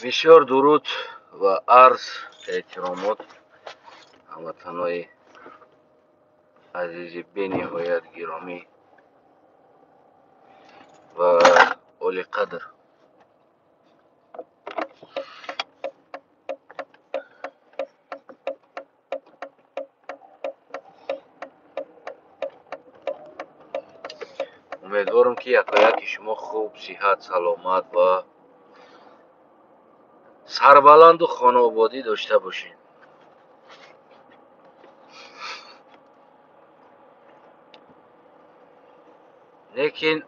Бисёр дуруд ва арз эҳтиромот ҳамватанои азизи бениҳоят гиромӣ ва олиқадр. Умедворам, ки якояки шумо хуб, сиҳат, саломат ва сарбаланду хонаободӣ дошта бошед. Лекин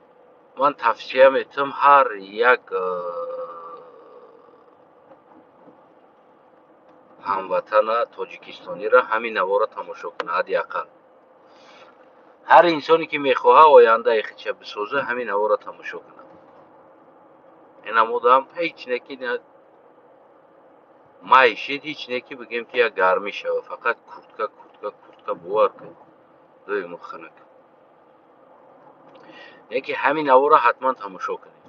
ман тавсия метавам ҳар як ҳамватана тоҷикистонира ҳамин наворо тамошо кунад, ҳадди ақал. Ҳар инсоне ки мехоҳад ояндаи худша бисоза, ҳамин наворо тамошо кунад. Ин намудам ҳеҷ неки маишид, ҳеҷ неки бигем ки як гармӣ шава, фақат куртка, куртка, куртка бовар кун. Доимо хунук. Яке ҳамин наворо ҳатман тамошо кунед,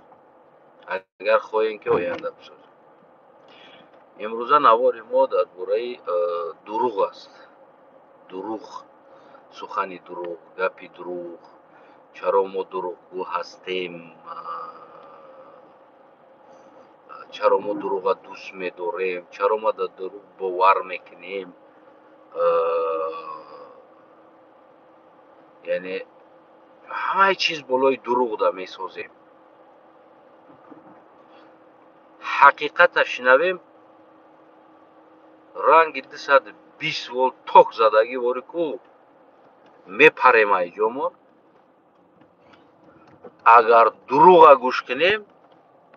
агар хоҳем ки оянда бисозем. Имрӯза навори мо дар бораи дурӯғ аст. Дурӯғ, сухани дурӯғ, гапи дурӯғ, чаро мо дурӯғгӯ ҳастем, чаро мо дурӯға дӯст медорем, чаро мо дар дурӯғ бовар мекунем. Яъне ҳамаи чиз болои дурӯғ да месозем. Ҳақиқата шинавем, ранги 220 волт ток задагӣ вори ку мепарем ай ҷомон. Агар дурӯға гӯш кунем,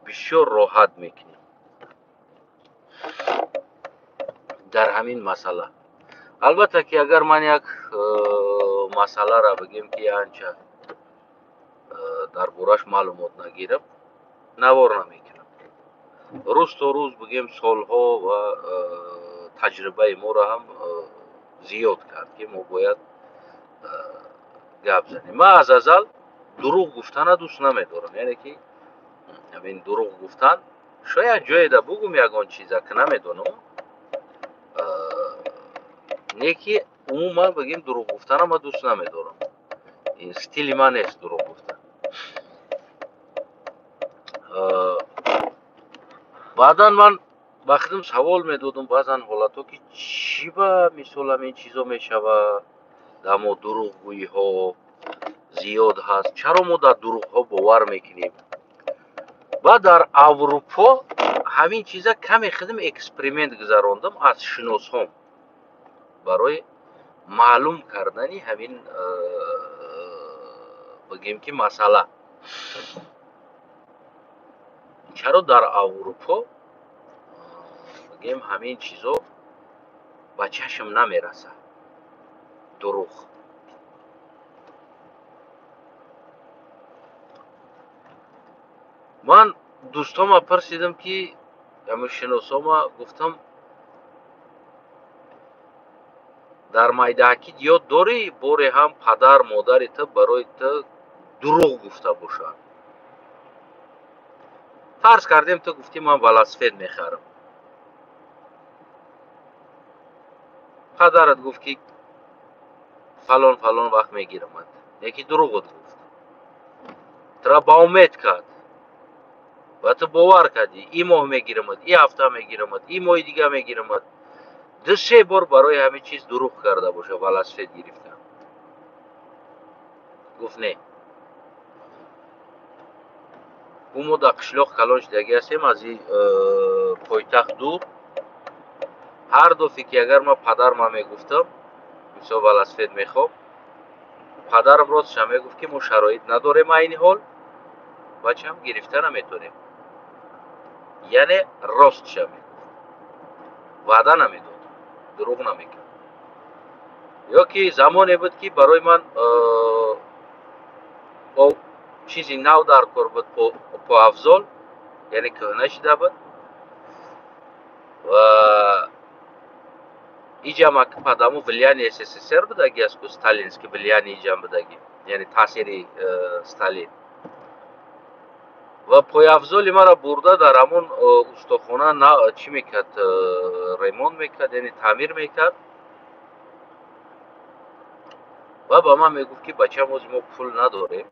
бисёр роҳат мекунем. Дар ҳамин масъала. Албатта ки агар ман як масъаларо бигем ки анча дар бораш маълумот нагирам, навор намекунам. Рӯз то рӯз бигем солҳо ва таҷрибаи моро ҳам зиёд кард, ки мо бояд гап занем. Ман аз азал дурӯғ гуфтана дӯст намедорам. Яъне ки ҳамин дурӯғ гуфтан шояд ҷоеда бугум ягон чиза ки намедонам, не ки умуман бигем дурӯғ гуфтана ман дӯст намедорам. Ин стили ман нест дурӯғ гуфтан. Баъдан ман ба худам савол медодам баъзан ҳолатҳо, ки чӣ ба мисол ҳамин чизо мешавад, дар мо дурӯғгӯиҳо зиёд ҳаст, чаро мо дар дурӯғҳо бовар мекунем? Баъд дар Аврупо ҳамин чиза каме худам эксперимент гузарондам аз шиносҳом барои маълум кардани ҳамин бигем ки масъала. Чаро дар Аврупо бигем ҳамин чизо ба чашм намерасад? Дурӯғ. Ман дӯстома пурсидам, ки ҳамин шиносома гуфтам, дар майдаакид ёд дорӣ боре ҳам падар модари ту барои ту дурӯғ гуфта бошад? Фарз кардем ту гуфтӣ ман велосипед мехарам. Падарат гуфт ки фалон фалон вақт мегирамад. Яки дурӯғот гуфт. Тура ба умед кард. Ва ту бовар кардӣ, ин моҳ мегирамад, ин ҳафта мегирамад, ин моҳи дига мегирамад. Ду се бор барои ҳамин чиз дурӯғ карда боша, велосипед гирифта. Гуфт не. Гуфт мо дар қишлоқ калон шудагӣ ҳастем, аз ин пойтахт дур. Ҳар дафъе ки агар ман падарма мегуфтам, мисол велосипед мехоҳам, падарам ростша мегуфт ки мо шароит надорем айни ҳол, бачам гирифта наметонем. Яъне ростша мегуфт. Ваъда намедод, дурӯғ намекард. Ё ки замоне буд ки барои ман чизи нав дар кор буд, поафзол, яъне кӯҳна шида буд ва иҷам падаму влияние СССР будаги аст ку, сталинский влияние иҷам будаги, яъне таъсири Сталин. Ва пойафзоли маро бурда дар ҳамон устохона чӣ мекард, ремонт мекард, яъне таъмир мекард. Ва ба ман мегуфт, ки бачам, ози мо пул надорем,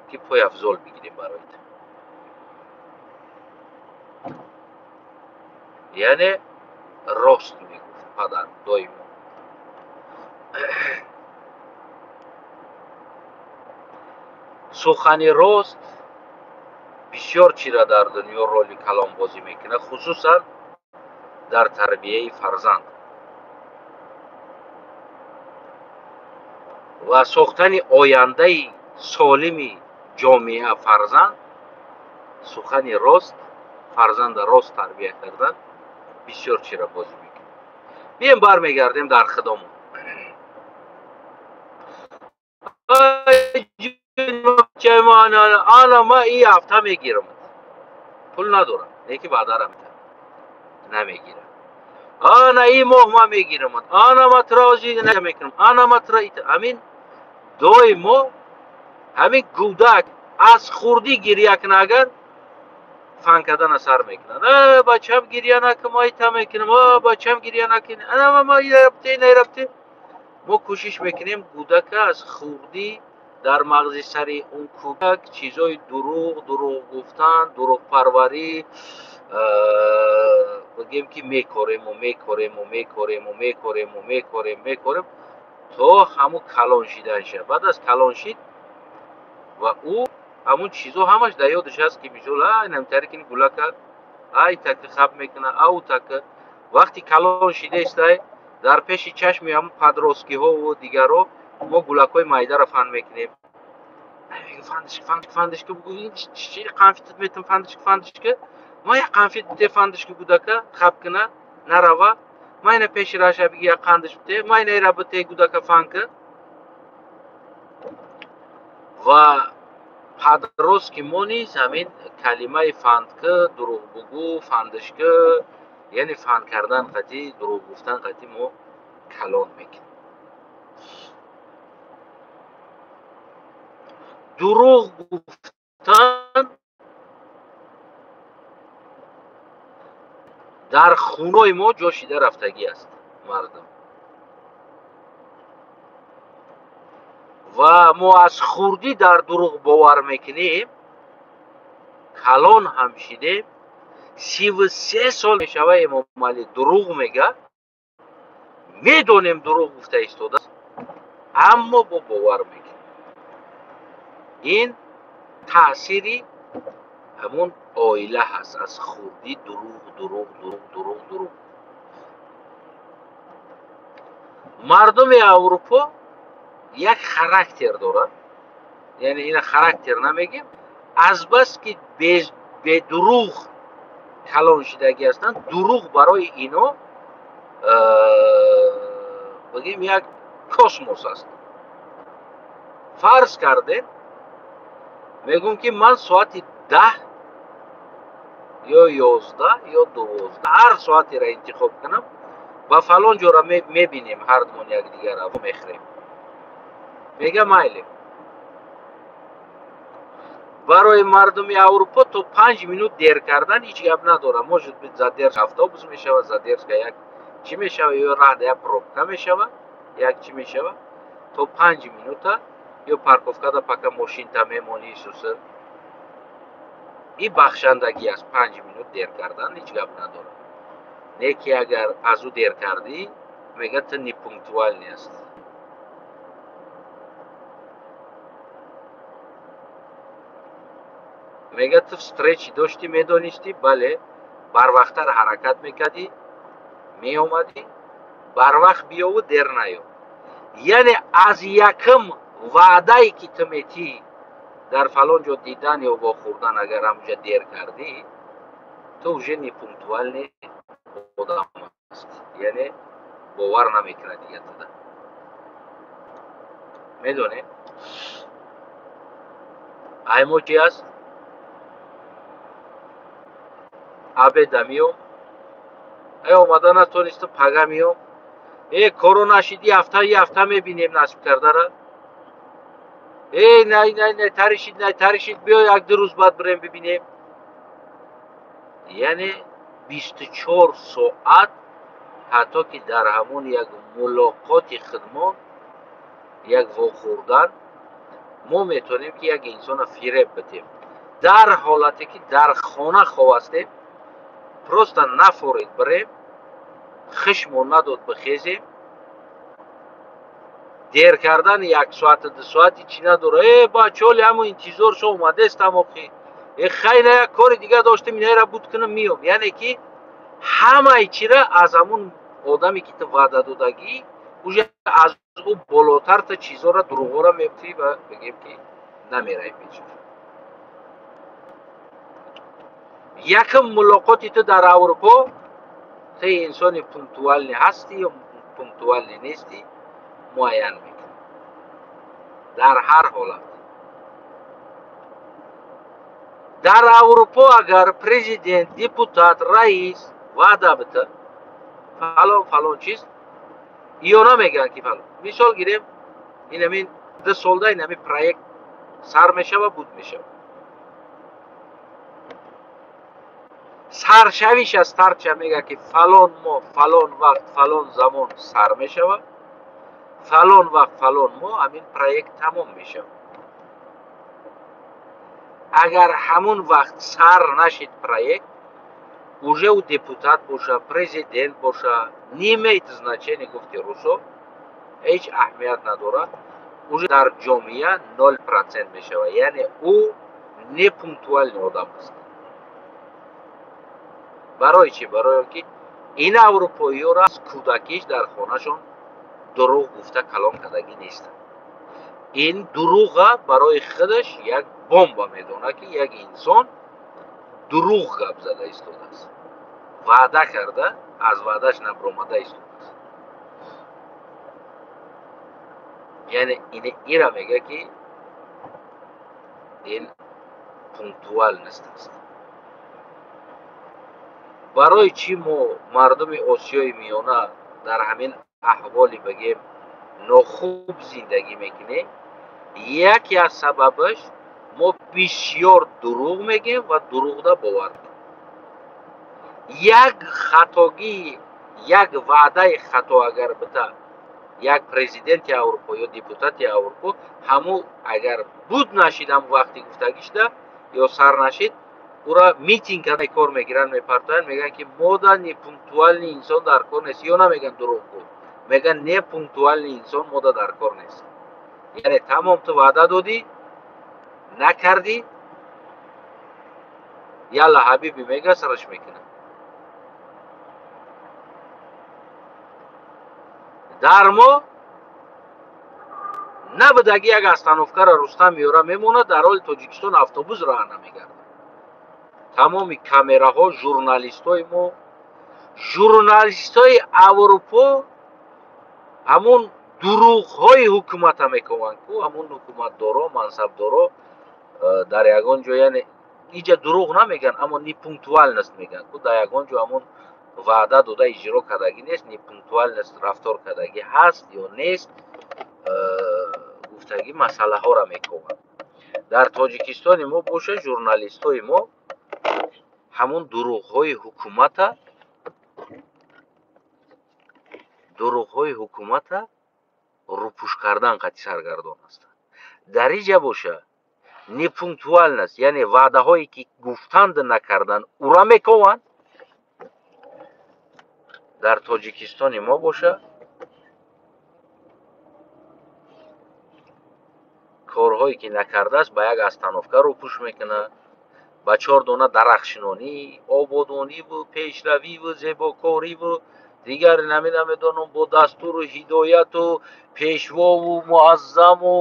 ки пойафзол бигирем барои ту. Яъне рост мегуфт падар доимо. Сухани рост бисёр чира дар дунё роли калонбозӣ мекунад, хусусан дар тарбияи фарзанд ва сохтани ояндаи солими ҷомеа. Фарзанд сухани рост, фарзанда рост тарбия кардан бисёр чира бозӣ мекунад. Бием бармегардем дар худомон. Ана ма и ҳафта мегирам, пул надорам, неки баъдара намегирам. Ана и моҳ ма мегирам, ана ма тура ози мекунам, ана ма тура. Ҳамин доимо ҳамин гудак аз хурдӣ гиря кунад, агар фан кардана сар мекунад. Бачам гиря накун, ма ита мекунам, бачам гиря накун, ана ма рафте нарафте. Мо кӯшиш мекунем гудака аз хурдӣ дар мағзи сари он кӯдак чизҳои дурӯғ, дурӯғ гуфтан, дурӯғпарварӣ бигем, ки мекорему мекорему мекорему мекорему мекорем мекорем то ҳамун калон шидан шавад. Баъд аз калон шид ва ӯ ҳамун чизҳо ҳамаш дар ёдаш аст, ки мисол инамтаре ки гулака ай таки хаб мекунад, ау таки. Вақти калон шидаистай, дар пеши чашми ҳамун подросткиҳову дигарҳо мо гулакҳои майдаро фан мекунем. Фандишка қанфитат метам, фандишка, фандишка, ма як қанфит бите, фандишка, гудака хаб куна нарава, ма ина пеши раша биги як қандиш бите, ма ина ира бите, гудака фан ка. Ва подростки мо низ ҳамин калимаи фандка, дурӯғ бугӯ, фандишка, яъне фан кардан қатӣ, дурӯғ гуфтан қатӣ мо калон мекунем. Дурӯғ гуфтан дар хунои мо ҷо шида рафтагӣ аст, мардум. Ва мо аз хурдӣ дар дурӯғ бовар мекунем, калон ҳам шидем. 33 сол мешава Эмомалӣ дурӯғ мега, медонем дурӯғ гуфта истодааст, аммо бо бовар мекунем. Ин таъсири ҳамун оила ҳаст, аз хурдӣ дурӯғ, дурӯғ, дурӯғ, дурӯғ, дурӯғ. Мардуми Аврупо як характер дорад, яъне ина характер намегем, азбаски бедурӯғ калон шидагӣ ҳастанд, дурӯғ барои ино бигем як космос аст. Фарз кардем, мегӯм, ки ман соати 10 ё 11 ё 12, ҳар соатеро интихоб кунам, ба фалон ҷора мебинем, ҳардумон якдигарро мехӯрем. Мега майли. Барои мардуми Аврупо то 5 минут дер кардан ҳеҷ гап надорад. Может быть, задержка автобус мешавад, задержка як чӣ мешавад, ё раҳда як пробка мешавад, як чӣ мешавад, то 5 минута ё парковкада пока мошинта мемонӣ суса. И бахшандагӣ аст, 5 минут дер кардан ҳеҷ гап надорад. Не ки агар аз ӯ дер кардӣ, мега ту непунктуальный аст. Мега ту встречи доштӣ, медонистӣ, бале, барвақттар ҳаракат мекардӣ, меомадӣ, барвақт биёву дер наё. Яъне аз якм ваъдае ки ту метӣ дар фалон ҷо дидан ё вохӯрдан, агар ҳамҷа дер кардӣ, ту уже непунктуальный одам аст, яъне бовар намекунад дигар туда. Медонед ай мо чи аст? Обеда миём, ай омада натонистам, пага миём, э коро нашиди, ҳафта и ҳафта мебинем насиб кардара. Эй, най, най, най, таришид, най, таришид, биё як-ду рӯз баъд бирем бибинем. Яъне 24 соат ҳатто ки дар ҳамон як мулоқоти худмон, як вохӯрдан мо метавонем ки як инсона фиреб бидем. Дар ҳолате ки дар хона хов ҳастем, просто нафорид бирем, хишмо надод бихезем, дер кардан як соата, ду соати чӣ надора. Э, бачоли ҳамо интизор шо омадестам охи. Э, хайна як кори дига доштем, инайра буд кунам миём. Яъне ки ҳамаи чира аз ҳамун одаме ки ту ваъда додагӣ, уже аз ӯ болотар ту чизора, дурӯғора мебтӣ ва бигем ки намераи пешаш. Якм мулоқоти ту дар Аврупо, ту инсони пунктуальный ҳастӣ ё пунктуальный нестӣ, муайян мекунад. Дар ҳар ҳолат. Дар Аврупо агар президент, депутат, раис ваъда бита, фалон фалон чиз, ё намегӯянд ки фалон. Мисол гирем, инамин 2 солда инами проект сар мешава, буд мешава. Саршавиш аз тарча мега ки фалон моҳ, фалон вақт, фалон замон сар мешава, фалон вақт, фалон моҳ ҳамин проект тамом мешава. Агар ҳамун вақт сар нашид проект, уже ӯ депутат боша, президент боша, не имеет значения, гуфти русо, ҳеҷ аҳамият надорад, уже дар ҷомеа 0% мешава. Яъне ӯ непунктуальный одам аст. Барои чӣ? Барои он ки ин аврупоиёро аз кӯдакиш дар хонашон дурӯғ гуфта калон кардагӣ нестанд. Ин дурӯға барои худаш як бомба медонад, ки як инсон дурӯғ гап зада истодааст, ваъда карда, аз ваъдаш набаромада истодааст. Яъне ира мега ки ин пунктуальность аст. Барои чӣ мо мардуми Осиёи Миёна дар ҳамин аҳволи бигем нохуб зиндагӣ мекунем? Яке аз сабабаш мо бисёр дурӯғ мегӯем ва дурӯғда бовар мекунем. Як хатогӣ, як ваъдаи хато агар бита як президенти Аврупо ё депутати Аврупо, ҳаму агар буд нашид ҳаму вақти гуфтагишда ё сар нашид, ура митинг карда кор мегиранд, мепартоянд, мегӯянд ки мода непунктуальный инсон дар кор нест. Ё намегӯянд дурӯғгӯ, мегӯянд непунктуальный инсон мода дар кор нест. Яъне тамом ту ваъда додӣ, накардӣ, ялла ҳабиби мега сараш мекунад. Дар мо набудаги як остановкара Рустам меёра мемонад, дар ҳоли Тоҷикистон автобус раҳ намегардад. Тамоми камераҳо, журналистҳои мо, журналистҳои Аврупо ҳамун дурӯғҳои ҳукумата мекунанд ку, ҳамун ҳукуматдоро, мансабдоро дар ягон ҷо, яъне иҷа дурӯғ намегӯянд, аммо непунктуальность мегӯянд ку, дар ягон ҷо ҳамун ваъда дода иҷро кардагӣ нест, непунктуальность рафтор кардагӣ ҳаст ё нест, гуфтагӣ масъалаҳоро мекунанд. Дар Тоҷикистони мо боша журналистҳои мо ҳамун дурӯғҳои ҳукумата рӯпӯш кардан қатъи саргардон ҳастанд. Дар иҷа боша непунктуальность, яъне ваъдаҳое ки гуфтанд накардан, ура мекованд. Дар Тоҷикистони мо боша корҳое ки накардааст ба як остановка рӯпӯш мекунад, ба 4 дона дарахтшинонӣ, ободониву пешравиву зебокориву дигар намедонам бо дастуру ҳидояту пешвову муаззаму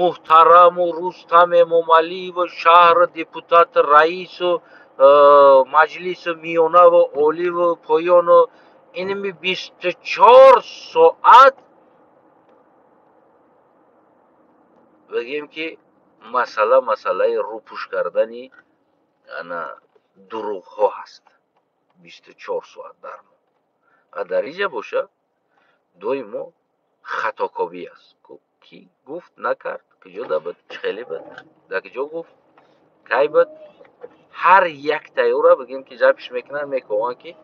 муҳтараму Рустам Эмомалиеву шаҳр депутат раису маҷлису миёнаву оливу поёну инми 24 соат бигем ки масъалаи рӯпӯш кардани ана дурӯғҳо ҳаст 24 соат дар мо. А дар иҷа боша доимо хатокобӣ аст. Ки гуфт накард, Куҷо да буд, чӣ хеле буд, дар куҷо гуфт, кай буд, ҳар як тайёра бигем ки запись мекунанд, мекунанд ки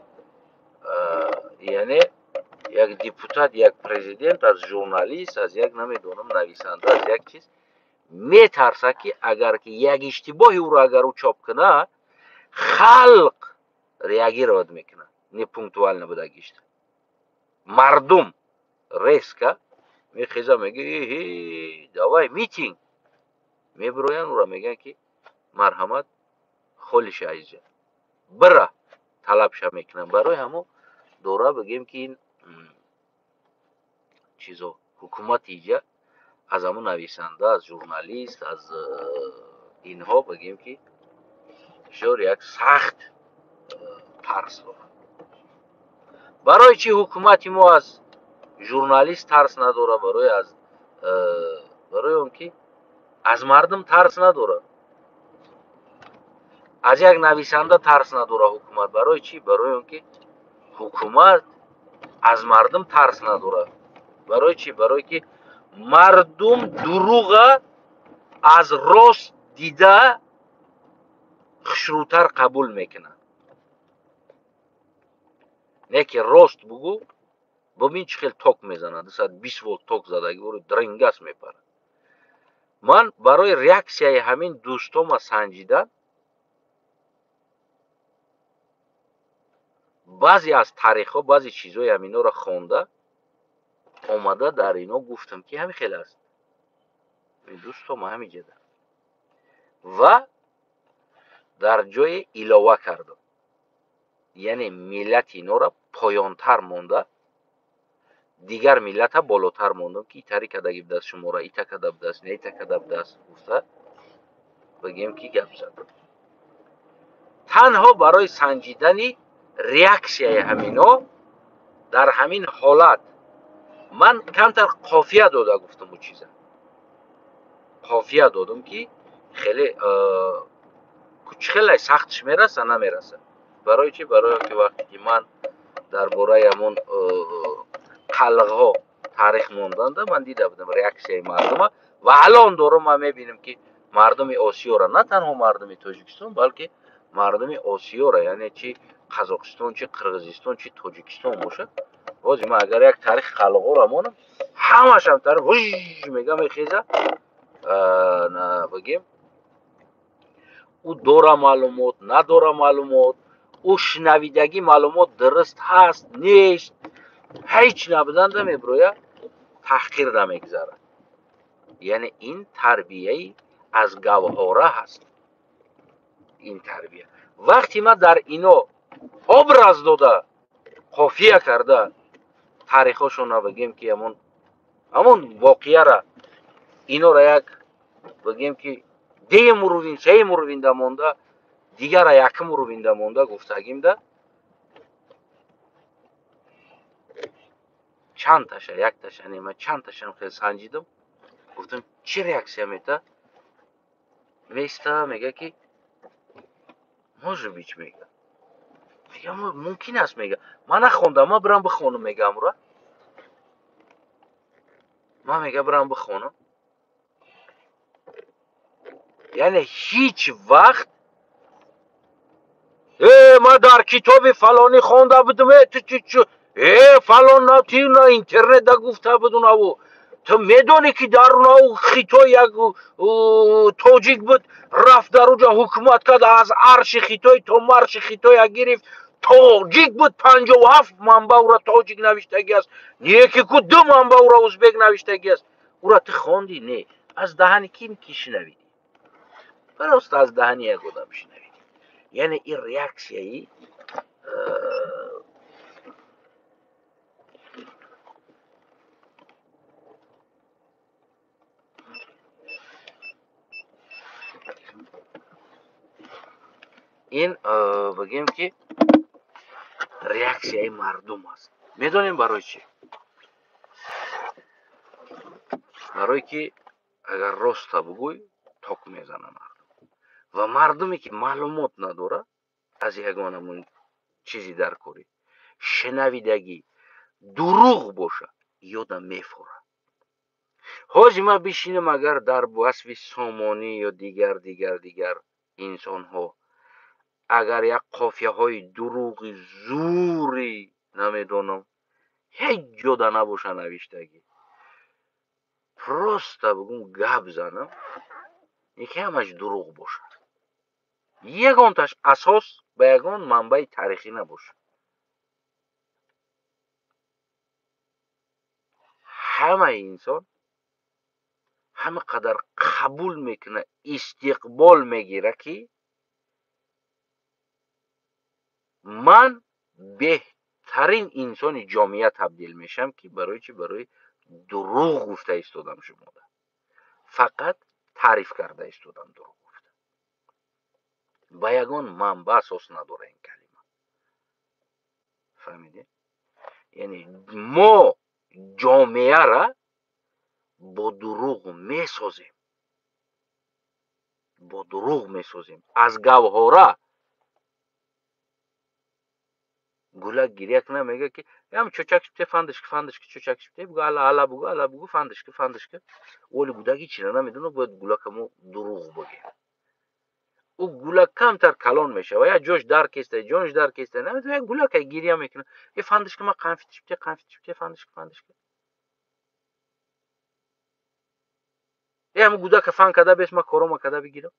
яъне як депутат, як президент аз журналист, аз як намедонам нависанда, аз як чиз метарсад ки агар ки як иштибоҳи ӯро агар ӯ чоп кунад, халқ реагировать мекунад, не пунктуально будагишта. Мардум резко мехеза, мега э давай митинг, мебироянд, ӯро мегӯянд ки марҳамат, холиша азиза, бира талабша мекунанд. Барои ҳамо дора бигем ки ин чизо ҳукумати иҷа аз ҳамон нависанда, аз журналист, аз инҳо бигем ки бисёр як сахт тарс дорад. Барои чӣ ҳукумати мо аз журналист тарс надорад? Барои он ки аз мардум тарс надорад, аз як нависанда тарс надорад ҳукумат. Барои чӣ? Барои он ки ҳукумат аз мардум тарс надорад. Барои чӣ? Барои ки мардум дурӯға аз рост дида хушрӯтар қабул мекунад. Не ки рост бугӯ, бибин чӣ хел ток мезанад, 220 волт ток задаги ӯро дрингас мепарад. Ман барои реаксияи ҳамин дӯстома санҷидан баъзе аз таърихҳо, баъзе чизҳои ҳаминҳоро хонда омада дар ино гуфтам ки ҳамин хел аст. Дӯстома ҳамин ҷода ва дар ҷое илова кардам, яъне миллати инора поёнтар монда, дигар миллата болотар мондам ки итари кадаги будааст шумора, ита када будааст, не ита када будааст гуфта бигем ки гап задам. Танҳо барои санҷидани реаксияи ҳамино дар ҳамин ҳолат ман камтар қофия дода гуфтам, ӯ чиза қофия додам ки хеле хеле сахтш мераса, намераса. Барои чӣ? Барои он ки вақте ки ман дар бораи ҳамон қалғҳо таърих монданда ман дида будам реаксияи мардума ва алон дорам ман мебинам ки мардуми Осиёра, на танҳо мардуми Тоҷикистон, балки мардуми Осиёра, яъне чи Қазоқистон, чи Қирғизистон, чи Тоҷикистон бошад, боз ман агар як таърихи қалғҳоро монам, ҳамашам таърих вуж мега мехеза, бигем ӯ дора маълумот, надора маълумот, ӯ шунавидагӣ маълумот дуруст ҳаст, нест, ҳеҷ набуданда мебироя, таҳқир намегузарад. Яъне ин тарбияи аз гавҳора ҳаст. Ин тарбия вақте ман дар ино образ дода, қофия карда таърихҳошонро бигем ки ҳамон воқеяра инора як бигем ки деюм уровень, сеюм уровень да монда, дигара якум уровень да монда гуфтагимда чанд таша, як таша не, ман чанд ташам хеле санҷидам, гуфтам чӣ реаксия мета? Места мега ки может быть, мега. Мега мумкин аст, мега. Ман нахондам, ман бирам бихонам, мега амра. Ман мега бирам бихонам. Яъне ҳеҷ вақт ман дар китоби фалонӣ хонда будам, ту чӣ фалон на ти на интернет да гуфта будун аву. Ту медонӣ ки дар нав Хитой як тоҷик буд, рафт дар уҷа ҳукумат кард, аз арши Хитой то марши Хитоя гирифт, тоҷик буд, 57 манба ура тоҷик навиштагӣ аст, неки ку 2 манба ура узбек навиштагӣ аст. Ура ту хондӣ? Не. Аз даҳани ким ки шунавидӣ? Просто аз даҳани як одам шунавидӣ. Яъне ин реаксияи ин бигем ки реаксияи мардум аст. Медонем барои чӣ? Барое ки агар роста бугӯй, ток мезана мардум. Ва мардуме ки маълумот надорад аз ягон ҳамон чизи даркорӣ, шунавидагӣ дурӯғ боша, ёдам мефорад. Ҳозир ман бишинам агар дар васфи Сомонӣ ё дигар дигар дигар инсонҳо агар як қофияҳои дурӯғи зури намедонам ҳеҷ ҷода набоша навиштагӣ, просто бугум гап занам, яке ҳамаш дурӯғ бошад, ягонташ асос ба ягон манбаи таърихӣ набошад. Ҳамаи инсон ҳама қадар қабул мекунад, истиқбол мегирад, ки ман беҳтарин инсони ҷомеа табдил мешавам, ки барои чӣ? Барои дурӯғ гуфта истодам шумода, фақат таъриф карда истодам дурӯғ гуфта. Ба ягон манба асос надора ин калима. Фаҳмидед? Яъне мо ҷомеара бо дурӯғ месозем, бо дурӯғ месозем. Аз гавҳора гулак гиря кунад, мегӯяд ки ям чочак шипте, фандишки, фандишки, чочак шипте, бугу ала ала, бугу ала, бугу фандишки, фандишки. Оли гудак ҳечира намедонад, бояд гулака мо дурӯғ бигӯем. Ӯ гулак камтар калон мешавад, як ҷош дар кеста, ҷонш дар кеста, намедонад, як гулака гиря мекунад. Э фандишки, ма қанфит шипте, қанфит шипте, фандишки, фандишки. Э ҳамун гудака фан када бес, ма корома када бигирам.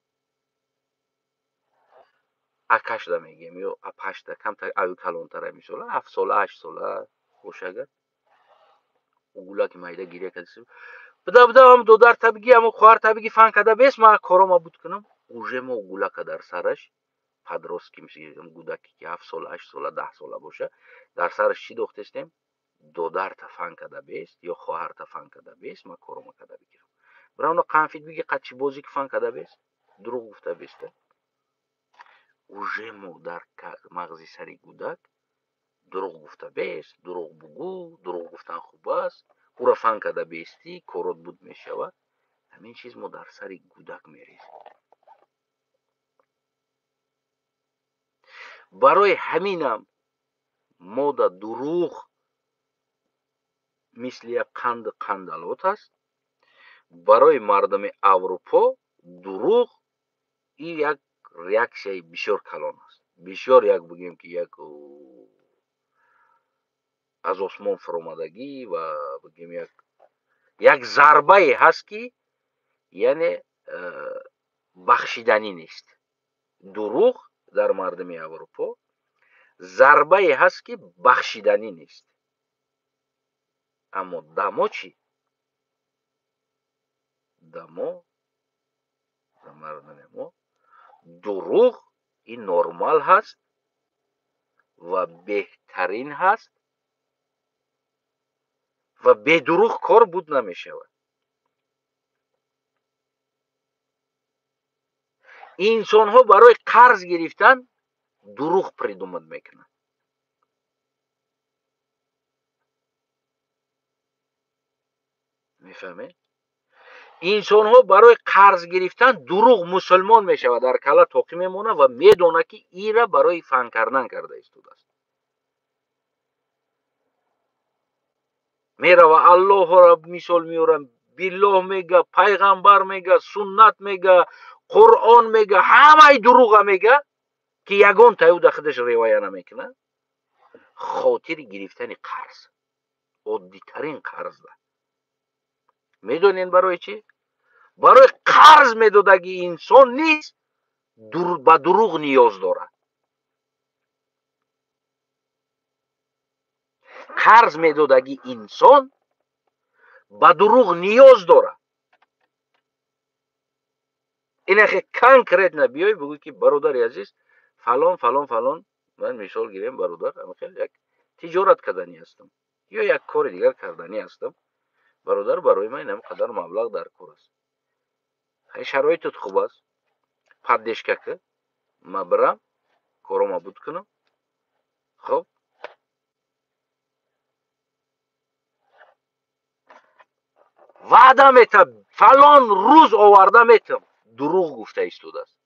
Акашда мегӯем ё апашда, камтар ави калонтара, мисола 7 сола, 8 сола боша агар. Ӯ гулаки майда гиря када, буда буда ҳам додарта биги, ҳамун хоҳарта биги, фан када бес, ма корома буд кунам. Уже мо гулака дар сараш подростки, мисли гудаке ки 7 сола, 8 сола, 10 сола боша, дар сараш чӣ дохтестем? Додарта фан када бес ё хоҳарта фан када бес, ма корома када бигирам. Бирауна қанфит биги, қачи бозӣ ки фан када бес, дурӯғ гуфта беста. Уже мо дар мағзи сари гудак дурӯғ гуфта бес, дурӯғ бугӯ, дурӯғ гуфтан хуб аст, ӯра фан када бестӣ, корот буд мешавад. Ҳамин чиз мо дар сари гудак мерезем. Барои ҳаминам мо да дурӯғ мисли як қанди қандалот аст. Барои мардуми Аврупо дурӯғ ин як реаксияи бисёр калон аст. Бисёр як бигӯем ки як аз осмон фуромадагӣ ва бигӯем як зарбае ҳаст, ки яъне бахшиданӣ нест. Дурӯғ дар мардуми Аврупо зарбае ҳаст, ки бахшиданӣ нест. Аммо дамо чӣ? Дамо дар мардуми мо дурӯғ ин нормал ҳаст ва беҳтарин ҳаст ва бедурӯғ кор буд намешавад. Инсонҳо барои қарз гирифтан дурӯғ придумад мекунанд. Мефаҳмед? Инсонҳо барои қарз гирифтан дурӯғ мусулмон мешавад, дар кала тоқӣ мемонад ва медонад, ки ира барои фан кардан карда истодааст. Мерава Аллоҳро мисол меорам, биллоҳ мега, пайғамбар мега, суннат мега, Қуръон мега, ҳамаи дурӯға мега, ки ягон таю да худаш ривоя намекунад. Хотири гирифтани қарз, оддитарин қарзда. Медонед барои чӣ? Барои қарз медодаги инсон низ ба дурӯғ ниёз дорад. Қарз медодаги инсон ба дурӯғ ниёз дорад. Инахе конкретно биёй бугӯй ки бародари азиз, фалон фалон фалон, ман мисол гирем, бародар, ҳамин як тиҷорат карданӣ ҳастам ё як кори дигар карданӣ ҳастам, бародар, барои ман инам қадар маблағ дар кор аст. Хай шароитат хуб аст, поддержка ки ма бирам корома буд кунам. Хоб ваъда мета, фалон рӯз оварда метам, дурӯғ гуфта истодааст.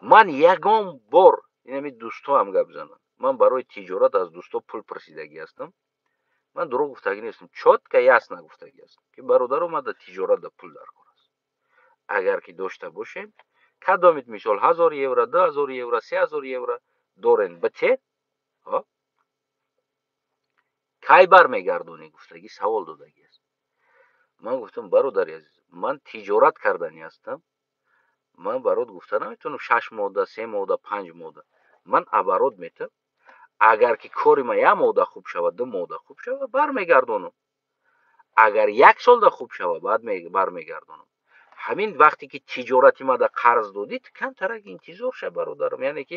Ман ягон бор инами дӯстоам гап занам, ман барои тиҷорат аз дӯсто пул пурсидагӣ ҳастам, Ман дурӯғ гуфтагӣ нестам, чётко ясно гуфтагӣ ҳастам, ки бародаро, ман дар тиҷорат дар пул дар кор аст. Агар ки дошта бошем, кадомит мисол 1000 евро, 2000 евро, 3000 евро дорен бите, кай бармегардонӣ гуфтагӣ савол додагӣ аст. Ман гуфтам, бародари азиз, ман тиҷорат карданӣ ҳастам, ман барот гуфта наметавонам 6 моҳда, 3 моҳда, 5 моҳда. Ман оборот метам. Агар ки кори ман 1 моҳда хуб шавад, 2 моҳда хуб шавад, бармегардонам. Агар 1 солда хуб шавад, баъд бармегардонам. Ҳамин вақте ки тиҷорати ман дар қарз додӣ, ту камтарак интизор ша, бародарам. Яъне ки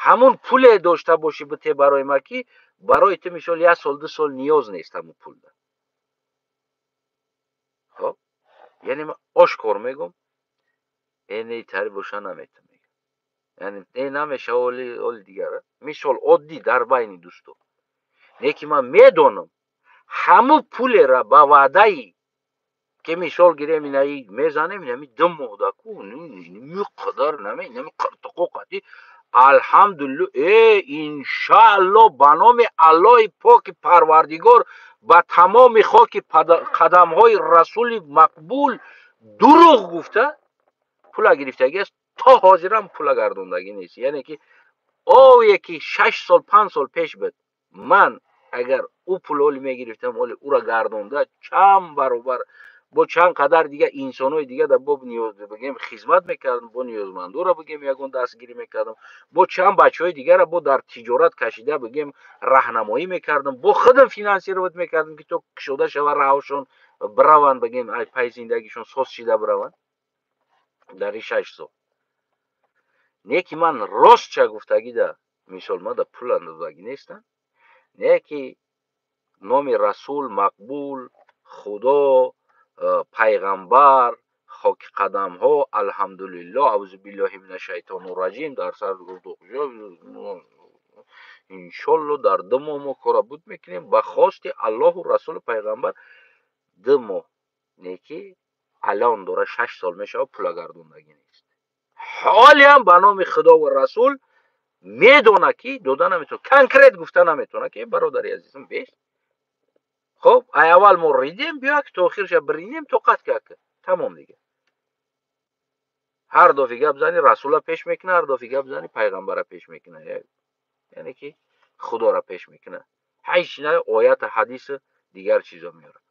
ҳамун пуле дошта бошӣ бите барои ман, ки барои ту мисол 1 сол, 2 сол ниёз нест ҳамун пулда. Хоб? Яъне ман ошкор мегӯм, эне тари боша наметам. Яъне намеша оли дигар. Мисол оддӣ дар байни дӯсто. Не ки ман медонам ҳамун пулера ба ваъдаи ки мисол гирем инаи мезанем, инами 2 моҳда ку, миқдар наме, инами қиртиқо қати алҳамдулилло, иншаалло ба номи Аллоҳи поки Парвардигор ба тамоми хоки қадамҳои Расули мақбул дурӯғ гуфта пула гирифтагӣ аст, то ҳозирам пула гардондагӣ нест. Яъне ки ове ки 6 сол, 5 сол пеш буд, ман агар ӯ пул оли мегирифтам, оли ӯра гардонда чанд баробар бо чанд қадар дига инсонҳои дига дар боб ниёз бигем хизмат мекардам, бо ниёзмандора бигем ягон дастгирӣ мекардам, бо чанд бачаҳои дигара бо дар тиҷорат кашида бигем раҳнамоӣ мекардам, бо худам финансировать мекардам, ки то кушода шава раҳошон бираванд, бигем ай пай зиндагишон соз шида бираванд дар ин 6 сол. Не ки ман ростча гуфтагида, мисол ман да пул андозагӣ нестам, не ки номи Расул мақбул, Худо, пайғамбар, хоки қадамҳо, алҳамдулилло, аузу биллоҳи мина шайтони раҷим, дар сар иншолло дар 2 моҳ мо кора буд мекунем ба хости Аллоҳу Расулу пайғамбар 2 моҳ. Не ки алон дора 6 сол мешавад пула гардондагӣ нест. Ҳолиам ба номи Худо ва Расул медона ки дода наметавона, конкрет гуфта наметавона ки бародари азизам бес. Хоб, ай аввал мо ридем, биё ки то охирша биринем, тоқат ка, тамом дига. Ҳар дафъи гап зани Расула пеш мекуна, ҳар дафъи гап зани пайғамбара пеш мекуна, яъне ки Худора пеш мекуна. Ҳеҷ на оята, ҳадиса, дигар чизо меорад.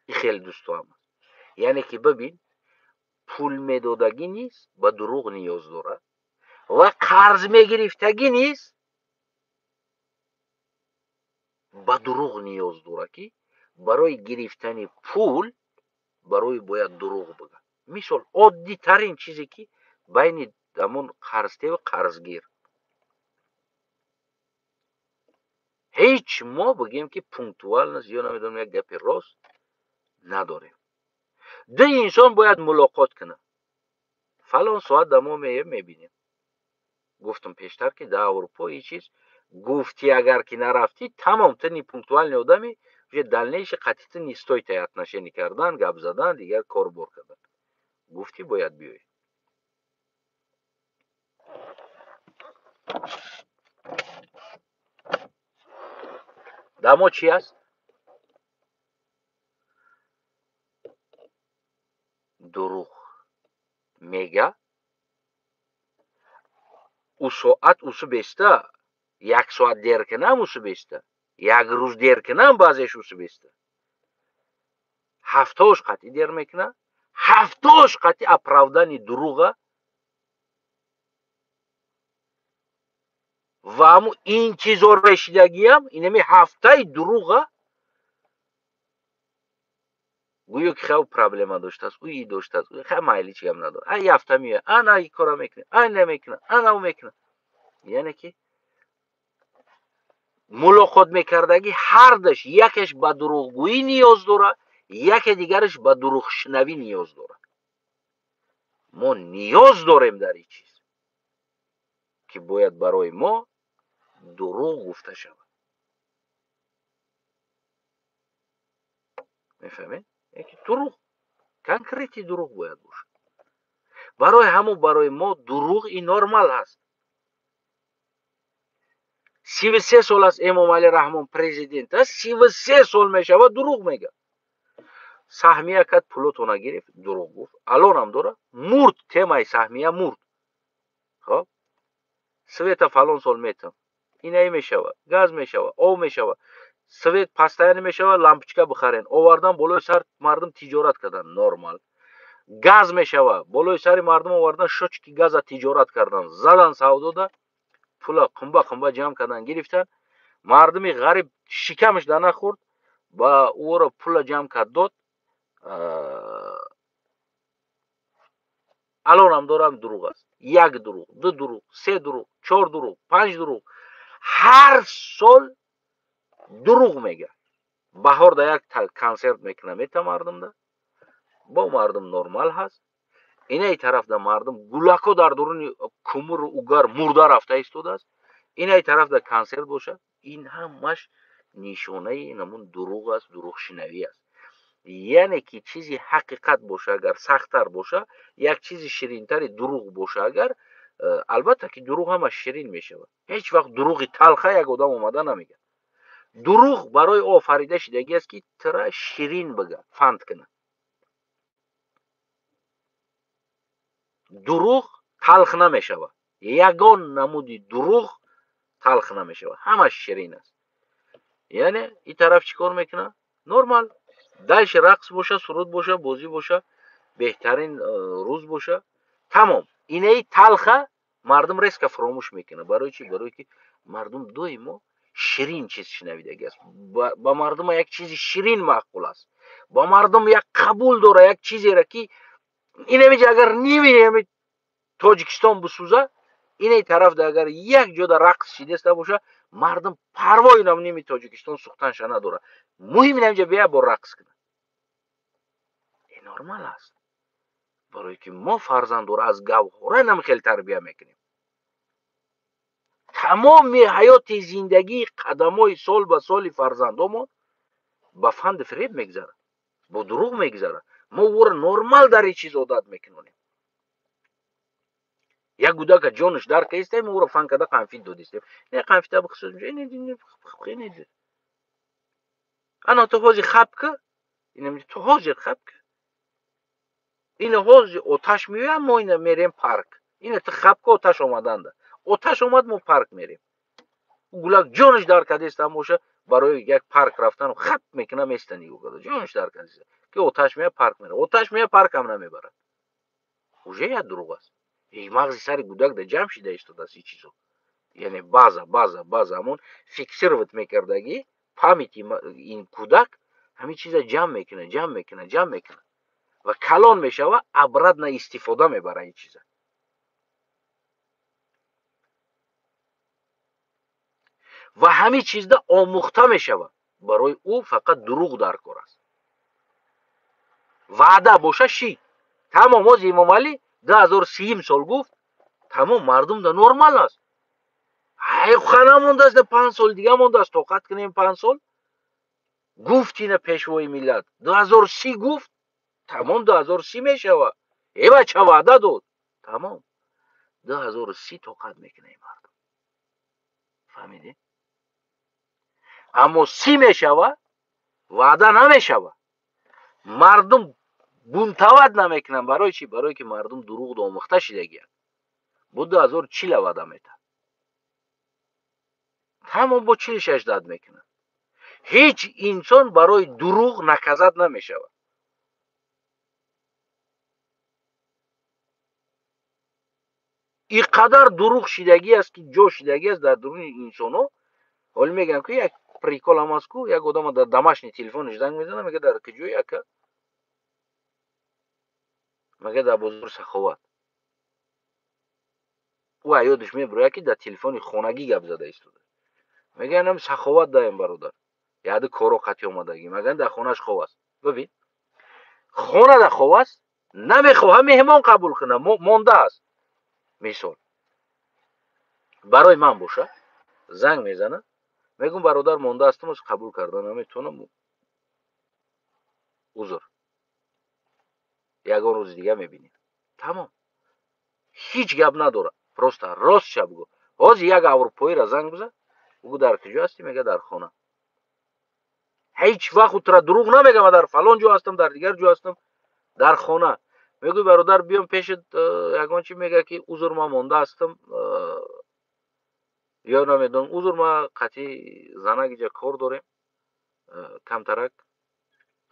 И хеле дӯстоам аст. Яъне ки бибин, пул медодагӣ низ ба дурӯғ ниёз дорад ва қарз мегирифтагӣ низ ба дурӯғ ниёз дорад, ки барои гирифтани пул барои бояд дурӯғ бигӯяд. Мисол оддитарин чизе ки байни ҳамон қарзтеву қарзгир. Ҳеҷ мо бигем ки пунктуальность ё намедонам як гапи рост надорем. Ду инсон бояд мулоқот кунад. Фалон соат да мо меем мебинем. Гуфтам пештар ки дар Аврупо ин чиз гуфти агар ки нарафтӣ, тамом ту непунктуальный одами, уже дальнейший қатъи ту не стоит отношение кардан, гап задан, дигар корбор кардан. Гуфтӣ бояд биёӣ. Дар мо чӣ аст? Дурӯғ мега, ӯ соат усу беста, 1 соат дер кунам усу беста, 1 рӯз дер кунам баъзеш усу беста. Ҳафтош қатъи дер мекуна, ҳафтош қатъи оправдани дурӯға ва ҳамун интизор решидагиам инами ҳафтаи дурӯға гӯё ки хеле проблема доштааст, ӯ и доштааст, ӯ хеле майли чигам надорад. Ай ҳафта меояд, ана и кора мекунад, ана мекунад, ана ӯ мекунад. Яъне ки мулоқот мекардагӣ ҳардаш якеш ба дурӯғгӯӣ ниёз дорад, яке дигараш ба дурӯғшунавӣ ниёз дорад. Мо ниёз дорем дар ин чиз, ки бояд барои мо дурӯғ гуфта шавад. Мефаҳмед? Яке дурӯғ, конкрети дурӯғ бояд бошад. Барои ҳамон барои мо дурӯғ ин нормал ҳаст. 33 сол аст Эмомалӣ Раҳмон президент аст, 33 сол мешавад дурӯғ мегӯяд. Саҳмия кард, пулотона гирифт, дурӯғ гуфт. Алонам дора мурд, темаи саҳмия мурд. Хоб, света фалон сол метам, инаи мешавад, газ мешавад, об мешавад, свет постоянно мешавад, лампочка бихарен. Овардан болои сар мардум тиҷорат кардан, нормал. Газ мешавад, болои сари мардум овардан шочки газа тиҷорат кардан, задан савдода, пула қумба қумба ҷамъ кардан, гирифтан. Мардуми ғариб шикамаш да нахӯрд, ба ӯро пула ҷамъ кард, дод. Алонам дорам дурӯғ аст. Як дурӯғ, ду дурӯғ, се дурӯғ, чор дурӯғ, панҷ дурӯғ. Ҳар сол дурӯғ мегӯяд. Баҳор да як консерт мекунад, мета мардумда, бо мардум нормал ҳаст. Инаи тарафда мардум гулако дар дуруни кумуру угар мурда рафта истодааст. Инаи тарафда консерт бошад. Ин ҳамаш нишонаи намун дурӯғ аст, дурӯғшинавӣ аст. Яъне ки чизи ҳақиқат боша, агар сахттар боша, як чизи ширинтари дурӯғ боша, агар албатта ки дурӯғ ҳамаш ширин мешавад. Ҳеҷ вақт дурӯғи талха як одам омада намегӯяд. Дурӯғ барои офарида шудагӣ аст, ки тира ширин бигӯяд, фанд кунад. Дурӯғ талх намешавад. Ягон намуди дурӯғ талх намешавад, ҳамаш ширин аст. Яъне ин тараф чӣ кор мекунад? Нормал. Дальше рақс боша, суруд боша, бозӣ боша, беҳтарин рӯз боша, тамом. Инаи талха мардум резко фуромӯш мекунад. Барои чӣ? Барои ки мардум доимо ширин чиз шунавидагӣ аст. Ба мардум як чизи ширин маъқул аст. Ба мардум як қабул дора, як чизеро ки инамиҷа агар ними ами Тоҷикистон бисӯза, инаи тарафда агар як ҷода рақс шидаста боша, мардум парвои нам ними Тоҷикистон сӯхтанша надорад. Муҳим инамиҷа бия бо рақс кунад. Нормал аст. Барои ки мо фарзандора аз гавҳора нам хел тарбия мекунем. Тамоми ҳаёти зиндагии қадамҳои сол ба соли фарзандомон ба фанди фиреб мегузарад, бо дурӯғ мегузарад. Мо ӯро нормал дар ин чиз одат мекунонем. Як гудака ҷонаш дар каистем, ӯро фан карда қанфит додистем. Не қанфита бихсӯз, не ана ту ҳозир хаб ка, ту ҳозир хаб ка. Ина ҳозир оташ меояд, мо ина мерем парк. Ина ту хаб ка, оташ омаданда. Оташ омад, мо парк мерем. Гулак ҷонаш дар кадестам боша, барои як парк рафтан хаб мекуна, места нигоҳ карда. Ҷонаш дар кадеста. Ки оташ меояд, парк мерад. Оташ меояд, паркам намебарад. Уже як дурӯғ аст. Мағзи сари гудак да ҷамъ шида истодааст ин чизо. Яъне база, база, база ҳамон фиксировать мекардагӣ памяти ин кӯдак ҳамин чиза ҷамъ мекунад, ҷамъ мекунад, ҷамъ мекунад ва калон мешава, обратно истифода мебара ин чиза. Ва ҳамин чизда омӯхта мешавад. Барои ӯ фақат дурӯғ дар кор аст. Ваъда боша шид. Тамом, ҳозир Эмомалӣ 2030 сол гуфт, тамом, мардум да нормал аст. Ай хана мондааст, 5 сол дига мондааст, тоқат кунем 5 сол. Гуфт ина пешвои миллат. 2030 гуфт, тамом 2030 мешавад. Э бача ваъда дод. Тамом. 2030 тоқат мекунад мардум. Фаҳмидед? Аммо 30 мешавад, ваъда намешавад. Мардум бунтават намекунанд. Барои чӣ? Барои ки мардум дурӯғ омӯхта шидагианд. Бо 2040 ваъда метаҳад. Тамом бо 46 дад мекунад. Ҳеҷ инсон барои дурӯғ наказат намешавад. Ин қадар дурӯғ шидагӣ аст, ки ҷо шидагӣ аст дар дуруни инсонҳо. Ҳоло мегӯям, ки як прикол ҳам аст, ку як одама дар домашний телефонаш занг мезанад, мегӯяд дар куҷои ака? Мегӯяд дар бозори Саховат. Ӯ аёдаш мебирояд, ки дар телефони хонагӣ гап зада истода. Мегӯяд нам Саховат даем, бародар. Яъне коро қатъи омадагӣ. Мегӯяд дар хонаш хов аст. Бибин. Хона дар хов аст, намехоҳад меҳмон қабул кунад, монда аст. Мисол. Барои ман боша, занг мезанад, мегӯм бародар монда астам, қабул карда наметавонам. Узр. Ягон рӯзи дига мебинем. Тамом. Ҳеҷ гап надорад. Просто ростша бигӯ. Ҳозир як аврупоиро занг бизан, Бугӯ дар куҷо ҳастӣ? Мега дар хона. Ҳеҷ вақт утра дурӯғ намегам, дар фалон ҷо ҳастам, дар дигар ҷо ҳастам, дар хона. Мегӯй бародар биём пешат, ягон чи мега ки узр ман монда ҳастам, ё намедонам, узр ма қатъи занак иҷа кор дорем, камтарак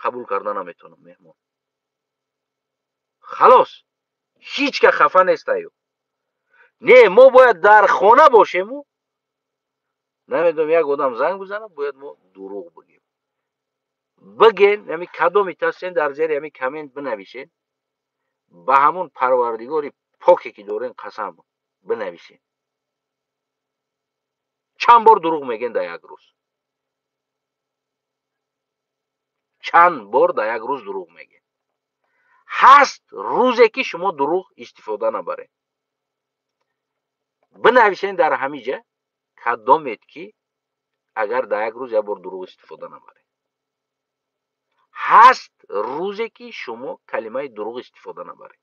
қабул карда наметавонам меҳмон. Халос, ҳеҷ ка хафа нест аю. Не, мо бояд дар хона бошему, намедонам, як одам занг бизанад, бояд мо дурӯғ бигем. Биген, ҳами кадоми тастен дар зери ҳами коммент бинависен, ба ҳамон парвардигори поке ки дорен қасам бинависен. Чанд бор дурӯғ мегӯен дар як рӯз? Чанд бор дар як рӯз дурӯғ мегӯен? Ҳаст рӯзе ки шумо дурӯғ истифода набаред. Бинависен дар ҳамиҷа кадомед ки агар дар як рӯз як бор дурӯғ истифода набаред. Ҳаст рӯзе ки шумо калимаи дурӯғ истифода набаред.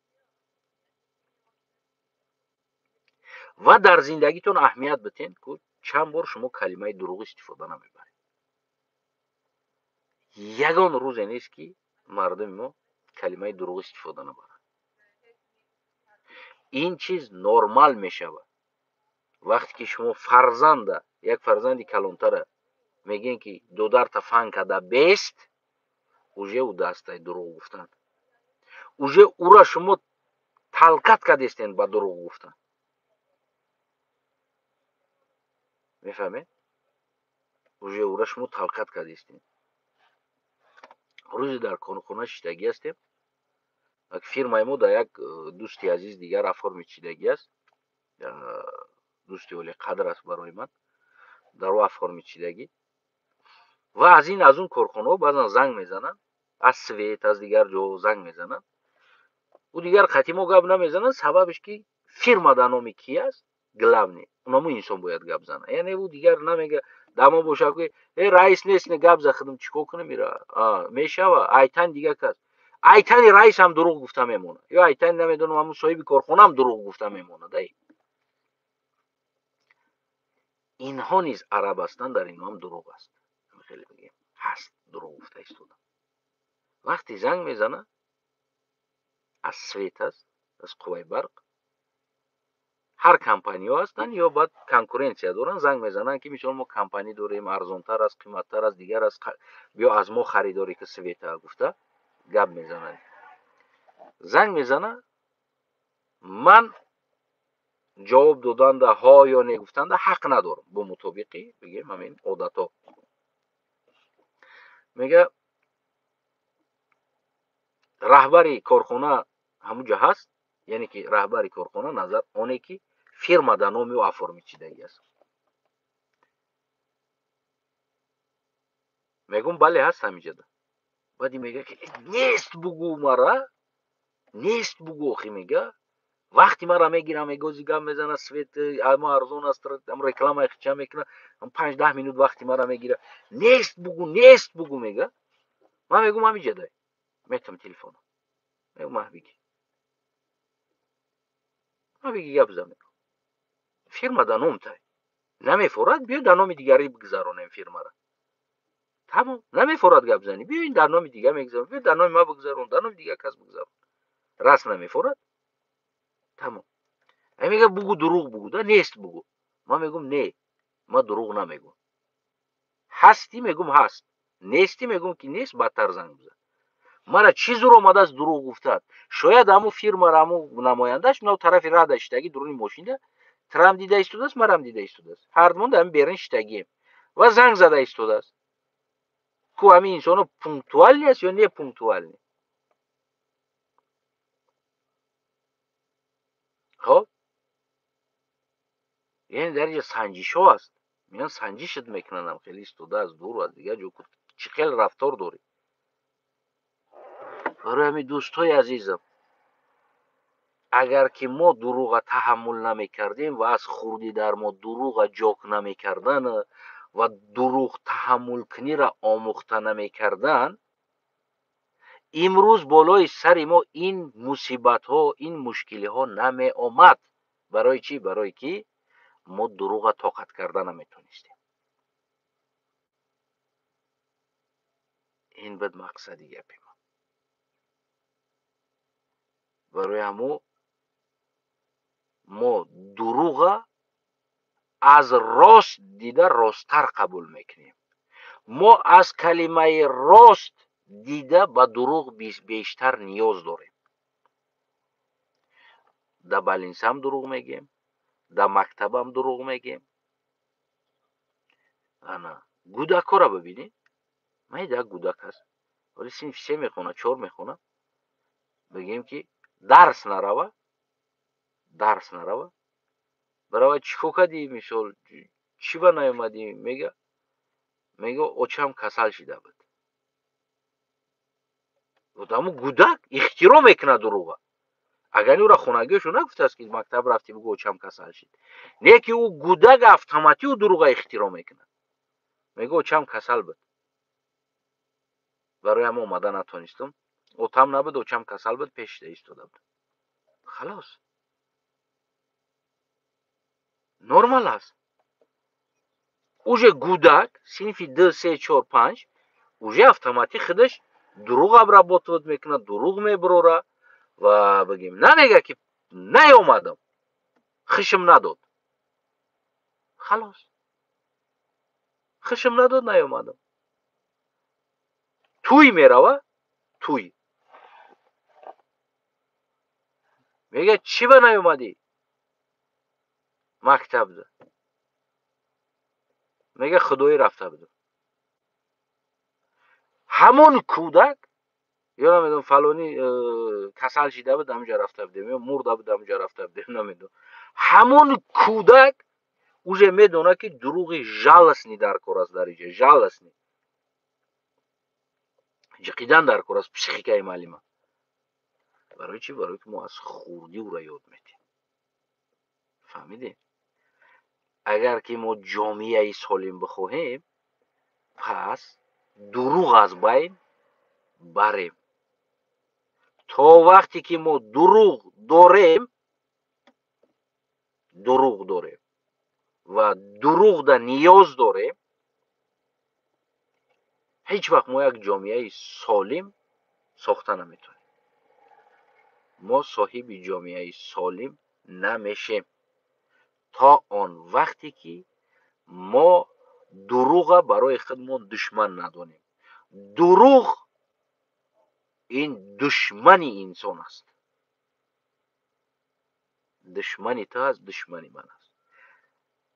Ва дар зиндагитон аҳамият битен, ку чанд бор шумо калимаи дурӯғ истифода намебаред. Ягон рӯзе нест ки мардуми мо калимаи дурӯғ истифода набарад. Ин чиз нормал мешавад. Вақте ки шумо фарзанда, як фарзанди калонтара мегӯен ки додарта фан када бест, уже ӯ дастай дурӯғ гуфтан. Уже ӯра шумо талкат кадестен ба дурӯғ гуфтан. Мефаҳмед? Уже ӯра шумо талкат кадестен. Рӯзе дар корхона шиштагӣ ҳастем. Фирмаи мо дар як дӯсти азиз дигар оформит шидагӣ аст. Дӯсти олиқадр аст барои ман. Дар ӯ оформит шидагӣ. Ва аз ин аз он корхонаҳо баъзан занг мезананд, аз свет, аз дигар ҷо занг мезананд. Ӯ дигар қатъи мо гап намезананд, сабабеш ки фирма дар номи ки аст, главный, унамо инсон бояд гап занад. Яъне ӯ дигар намега, дамо бошад ки э раис нест, не гап за худам чӣ кор кунам ира? Мешава, айтан дигар кас. Айтани раис ҳам дурӯғ гуфта мемонад. Ё айтани намедонам ҳамун соҳиби корхона ҳам дурӯғ гуфта мемонад. Ай. Инҳо низ араб ҳастанд, дар инҳо ҳам дурӯғ аст. Хеле бигем, ҳаст дурӯғ гуфта истода. Вақте занг мезана, аз свет аст, аз қувваи барқ, ҳар компаниё ҳастанд ё баъд конкуренсия доранд, занг мезананд ки мисол мо компани дорем, арзонтар аст, қиматтар аст, дигар аст, биё аз мо харидорӣ ки света гуфта гап мезананд. Занг мезана, ман ҷавоб доданда ҳо ё не гуфтанда ҳақ надорам, бо мутобиқи бигем ҳамин одатҳо. Мега раҳбари корхона ҳамунҷо ҳаст, яъне ки раҳбари корхона назар оне ки фирма дар номи ӯ оформит шидагӣ аст. Мегӯм бале ҳаст ҳамиҷода. Баъди мега ки нест бугӯ мара, нест бугӯ охи мега. Вақти мара мегирам, мегози гап мезана, свет ама арзон аст, ам реклама хича мекуна, ам 5-10 минут вақти мара мегира. Нест бугӯ, нест бугӯ мега. Ман мегӯм ҳамиҷода. Метам телефона. Мегӯм маҳ биги. Маҳ биги гап зан. Фирма дар ном тай. Намефорад, биё дар номи дигаре бигзаронем фирмара. Тамом, намефорад гап зани. Биё ин дар номи дигар мегзарон, биё дар номи ма бигзарон, дар номи дигар кас бигзарон. Раст намефорад. Тамом. Ай мега бугӯ дурӯғ бугӯ, да нест бугӯ. Ман мегӯм не, ман дурӯғ намегӯм. Ҳастӣ мегӯм ҳаст, нестӣ мегӯм ки нест, бадтар занг бизан. Мара чӣ зур омадааст дурӯғ гуфтад? Шояд ҳамун фирмара, ҳамун намояндаш нав тарафи рада шиштагӣ дуруни мошинда, трам дида истодааст, марам дида истодааст. Ҳардумон дар ҳамин берун шиштагием. Ва занг зада истодааст. Ку ҳамин инсоно пунктуални аст ё не пунктуални? Хоб? Яъне дар инҷа санҷишҳо аст. Меян санҷишат мекунанд, хеле истода аз дур, аз дигар ҷо, чӣ хел рафтор дорӣ. Барои ҳамин дӯстҳои азизам, агар ки мо дурӯға таҳаммул намекардем ва аз хурдӣ дар мо дурӯға ҷок намекардан ва дурӯғ таҳаммулкуниро омӯхта намекардан, имрӯз болои сари мо ин мусибатҳо, ин мушкилиҳо намеомад. Барои чӣ? Барои ки мо дурӯға тоқат карда наметонистем. Ин буд мақсади гапи ман. Барои ҳамо мо дурӯға аз рост дида росттар қабул мекунем. Мо аз калимаи рост дида ба дурӯғ бештар ниёз дорем. Да балинсам дурӯғ мегем, да мактабам дурӯғ мегем. Ана гӯдакҳоро бибинед. Ман як гӯдак аст, вале синфи 3 мехона, 4 мехона. Бигем ки дарс нарава, дарс нарава. Барава чӣ кор кардӣ, мисол чӣ ба наомадӣ? Мега очам касал шида буд. Одамо гӯдак ихтироъ мекунад дурӯға. Агар ӯра хонагиашо нагуфтааст ки мактаб рафтӣ бугӯ очам касал шид. Не ки ӯ гӯдак автоматӣ ӯ дурӯға ихтироъ мекунад. Мега очам касал буд. Барои ҳама омада натонистам. Отам набуд, очам касал буд, пешида истода буд. Халос. Нормал аст. Уже гӯдак синфи 2, 3, 4, 5 уже автоматӣ худаш дурӯғ обработать мекунад, дурӯғ мебарора ва бигем намега ки наёмадам, хишм надод. Халос. Хишм надод, наёмадам. Туй мерава, туй. Мега чӣ ба наёмадӣ? Мактабда. Мега худоӣ рафта будам. Ҳамон кӯдак ё намедонам фалонӣ касал шида буд, ҳамонҷо рафта будем, ё мурда буд, ҳамонҷо рафта будем, намедонам. Ҳамон кӯдак уже медонад ки дурӯғи жалостный дар кор аст дар инҷо, жалостный. Ҷиқидан дар кор аст психикаи маълима. Барои чӣ? Барои ки мо аз хурдӣ ӯро ёд медиҳем. Фаҳмидем? Агар ки мо ҷомеаи солим бихоҳем, пас дурӯғ аз байн барем. То вақте ки мо дурӯғ дорем, дурӯғ дорем ва дурӯғда ниёз дорем, ҳеҷ вақт мо як ҷомеаи солим сохта наметавонем. Мо соҳиби ҷомеаи солим намешем то он вақте ки мо дурӯға барои худмон душман надонем. Дурӯғ ин душмани инсон аст. Душмани ту аст, душмани ман аст.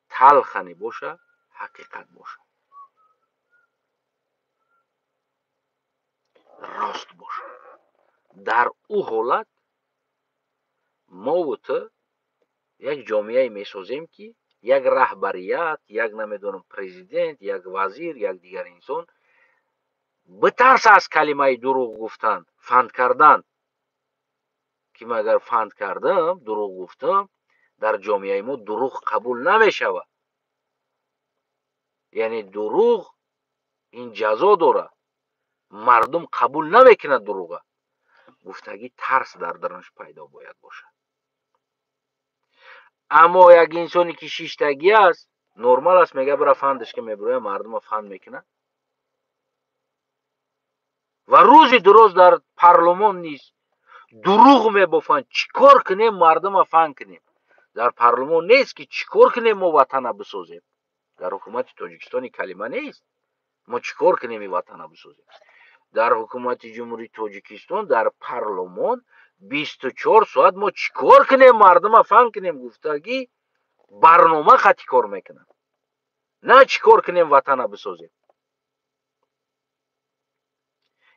Талхане боша, ҳақиқат боша, рост боша. Дар ӯ ҳолат мову ту як ҷомеае месозем ки як раҳбарият, як намедонам президент, як вазир, як дигар инсон битарса аз калимаи дурӯғ гуфтан, фанд кардан, ки ман агар фанд кардам, дурӯғ гуфтам, дар ҷомеаи мо дурӯғ қабул намешавад. Яъне дурӯғ ин ҷазо дорад, мардум қабул намекунад дурӯға. Гуфтагӣ тарс дар дарунаш пайдо бояд бошад. Аммо як инсоне ки шиштагӣ аст, нормал аст, мега бира фандаш ки мебирояд, мардума фанд мекунад. Ва рӯзи дуроз дар парлумон низ дурӯғ мебофанд. Чӣ кор кунем, мардума фанд кунем? Дар парлумон нест ки чӣ кор кунем, мо ватана бисозем. Дар ҳукумати Тоҷикистон калима нест. Мо чӣ кор кунем, ин ватана бисозем? Дар ҳукумати Ҷумҳурии Тоҷикистон дар парлумон 24 соат мо чӣ кор кунем, мардума фанд кунем гуфтагӣ барнома хати кор мекунад. На чӣ кор кунем, ватана бисозем.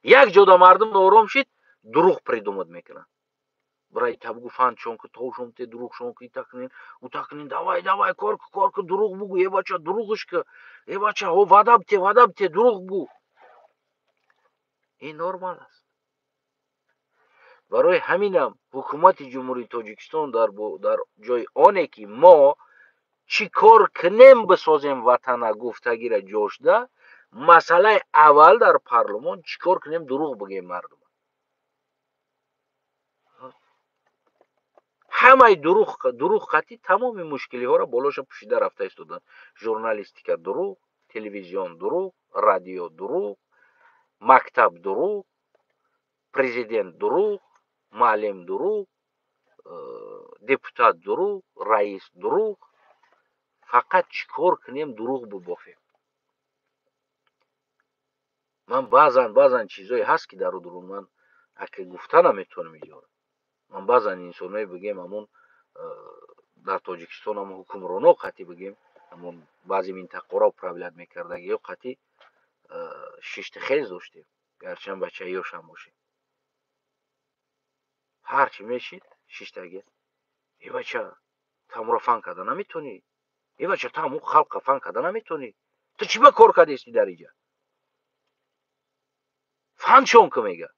Як ҷода мардум ором шид, дурӯғ придумад мекунад. Брай табгу фанд шон ки товшон те дурӯғ шон ки ита кунен, ута кунен, давай давай кор ку, кор ку, дурӯғ бугу, э бача дурӯғш ку, э бача ҳо ваъда бите, ваъда бите, дурӯғ бугу. Ин нормал аст. Барои ҳаминам ҳукумати Ҷумҳурии Тоҷикистон дар ҷои оне ки мо чӣ кор кунем бисозем ватана гуфтагира ҷошда, масъалаи аввал дар парлумон чӣ кор кунем дурӯғ бигӯем мардум. Ҳамаи дурӯғ қатъи тамоми мушкилиҳоро болоша пӯшида рафта истоданд. Журналистика дурӯғ, телевизион дурӯғ, радио дурӯғ, Мактаб дурӯғ, президент дурӯғ, муаллим дурӯғ, депутат дурӯғ, раис дурӯғ. Фақат чӣ кор кунем дурӯғ бибофем. Ман баъзан чизое ҳаст, ки дар дурӯғ ман ака гуфта наметавонам иҷора. Ман баъзан инсоное бигем, ҳамон дар Тоҷикистон ҳамон ҳукмроно қатъи бигем, ҳамон баъзе минтақаро управлять мекардагиё қатъи шиштихез доштем, гарчанд бачаёшам бошем. Ҳарчи мешид шиштаги. Э бача, тамро фан карда наметонӣ? Э бача, ту ҳамон халқа фан карда наметонӣ? Ту чӣ ба кор кардести дар иҷа? Фан чон ки мега.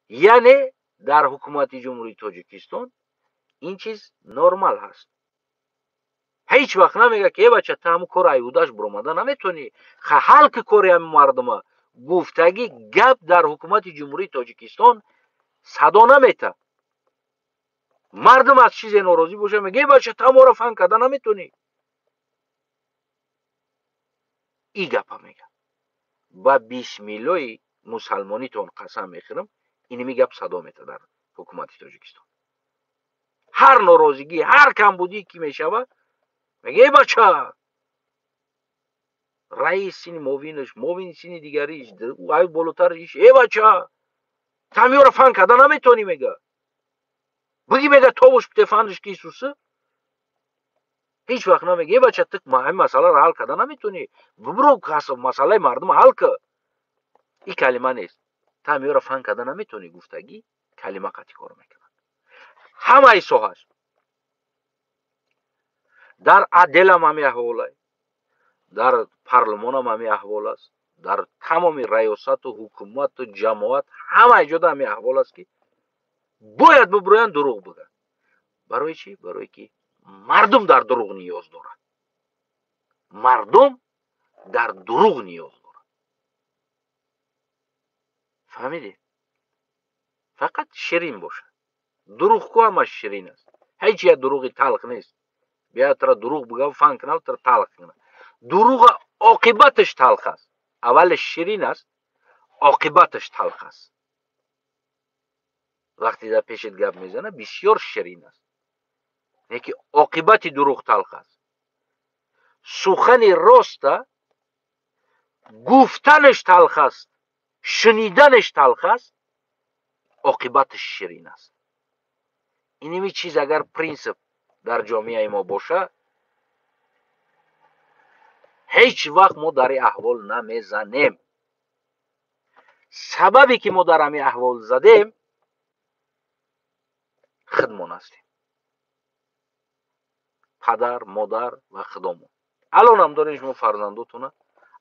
Яъне дар ҳукумати Ҷумҳурии Тоҷикистон ин чиз нормал ҳаст. Ҳеҷ вақт намега, ки э бача, ту ҳамон кор айвудаш буромада наметонӣ. Ҳал ки кори ҳамин мардума гуфтагӣ гап дар ҳукумати Ҷумҳурии Тоҷикистон садо намета. Мардум аз чизе норозӣ боша, мега э бача, ту ҳамонро фан карда наметонӣ. И гапа мега. Ба бисмиллои мусалмонитон қасам мехӯрам, иними гап садо мета дар ҳукумати Тоҷикистон. Ҳар норозигӣ, ҳар камбудӣ ки мешава, мега э бача, раис сини мовинаш, мовини сини дигариш, ай болотариш, э бача, ту ҳамиёро фан карда наметонӣ мега. Биги мега тобуш бите фанш ки Исусы. Ҳеҷ вақт намега э бача, ту ҳамин масъаларо ҳал карда наметонӣ. Бибро масъалаи мардум ҳал ка. Ин калима нест. Ту ҳамиёро фан карда наметонӣ гуфтагӣ калима қатъи кор мекунад. Ҳамаи соҳаш. Дар отделам ҳамин аҳвол аст, дар парлумонам ҳамин аҳвол аст, дар тамоми раёсату ҳукумату ҷамоат ҳамаи ҷода ҳамин аҳвол аст, ки бояд бибироянд дурӯғ бигӯянд. Барои чӣ? Барое ки мардум дар дурӯғ ниёз дорад. Мардум дар дурӯғ ниёз дорад. Фаҳмидед? Фақат ширин бошад. Дурӯғ ку ҳамаш ширин аст. Ҳеҷ як дурӯғи талх нест. Биё тура дурӯғ бигӯям, фан кунам, тура талх кунам. Дурӯға оқибаташ талх аст. Аввалаш ширин аст, оқибаташ талх аст. Вақте дар пешат гап мезана, бисёр ширин аст. Лекин оқибати дурӯғ талх аст. Сухани роста гуфтанаш талх аст, шуниданаш талх аст, оқибаташ ширин аст. Иними чиз агар принсип дар ҷомеаи мо боша, ҳеҷ вақт мо дар ин аҳвол намезанем. Сабабе ки мо дар ҳамин аҳвол задем, худмон ҳастем. Падар, модар ва худомон. Алонам дорем шумо фарзандотона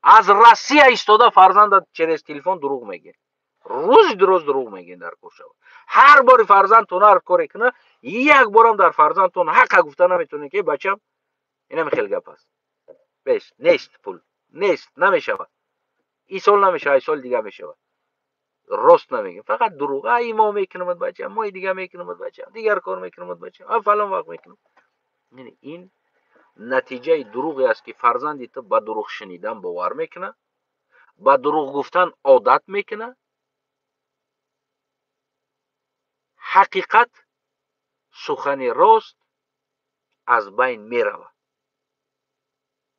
аз Россия истода фарзанда через телефон дурӯғ мегӯяд. Рӯзи дуроз дурӯғ мегӯяд дар кор шава. Ҳар бори фарзандтон ҳар коре куна, як борам дар фарзандтон ҳаққа гуфта наметавонед, ки бачам инам хел гап аст. Бес, нест пул, нест, намешавад. Ин сол намешавад, ин соли дига мешавад. Рост намегӯям, фақат дурӯғ. А ин моҳ мекунамад бачам, моҳи дига мекунамад бачам, дигар кор мекунамад бачам, а фалон вақт мекунам. Яъне ин натиҷаи дурӯғе аст, ки фарзанди ту ба дурӯғ шунидан бовар мекунад, ба дурӯғ гуфтан одат мекунад. Ҳақиқат, сухани рост аз байн меравад.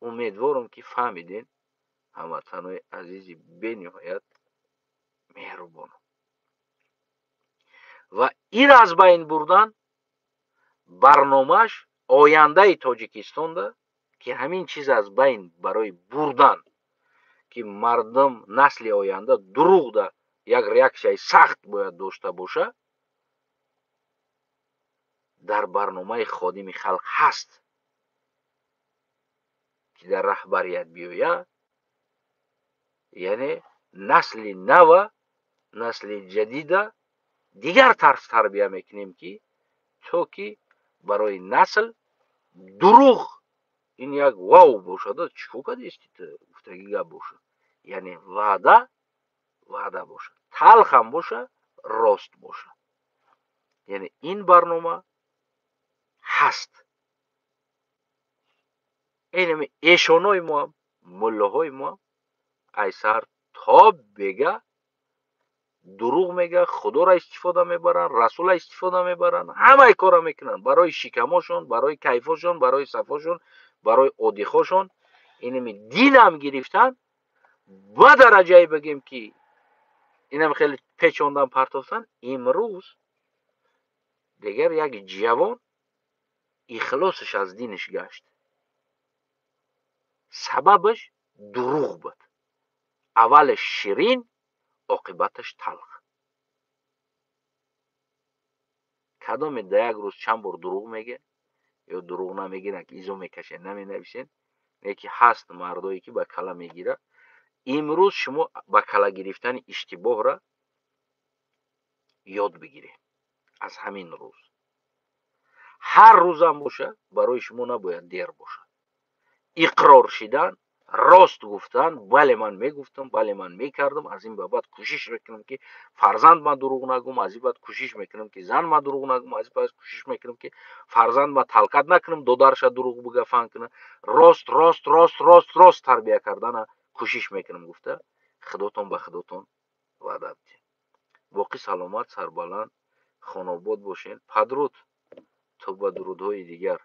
Умедворам, ки фаҳмидем, ҳамватанои азизи бениҳоят меҳрубонам. Ва ин аз байн бурдан барномааш ояндаи Тоҷикистонда, ки ҳамин чиз аз байн барои бурдан, ки мардум насли оянда дурӯғда як реаксияи сахт бояд дошта боша, дар барномаи ходими халқ ҳаст, ки дар раҳбарият биёяд, яъне насли нава, насли ҷадида дигар тарз тарбия мекунем, ки то ки барои насл дурӯғ ин як вау бошад, чӣ кор кардисти ту гуфтагӣ гап бошад, яъне ваъда ваъда бошад, талхам боша, рост бошад. Яъне ин барнома ҳаст. Инами эшонои моам, муллоҳои моам айсар то бега Дурӯғ мега, худоро истифода мебаранд, расула истифода мебаранд, ҳамаи корро мекунанд барои шикамошон, барои кайфошон, барои сафошон, барои одихошон. Инами динам гирифтан ба дараҷае бигем, ки инам хеле печондан, партофтан. Имрӯз дигар як ҷавон ихлосаш аз диниш гашт. Сабабаш дурӯғ буд. Аввалаш ширин, оқибаташ талх. Кадоме да як рӯз чанд бор дурӯғ меге ё дурӯғ намегиранд, ки изо мекашед, наменависед, ки ҳаст мардое, ки ба кала мегирад. Имрӯз шумо ба кала гирифтани иштибоҳра ёд бигиред. Аз ҳамин рӯз ҳар рӯзам боша, барои шумо набояд дер бошад. Иқрор шидан, рост гуфтан: бале, ман мегуфтам, бале, ман мекардам, аз ин ба баъд кӯшиш мекунам, ки фарзанд ман дурӯғ нагум, аз ин баъд кӯшиш мекунам, ки зан ман дурӯғ нагум, аз ин баъд кӯшиш мекунам, ки фарзанд ман талкат накунам, додарша дурӯғ бига, фан кунам, рост, рост, рост, рост, рост тарбия кардана кӯшиш мекунам гуфта, худотон ба худотон ваъда бидиҳед. Боқӣ саломат, сарбаланд, хонобод бошед. Падруд то ба дурудҳои дигар.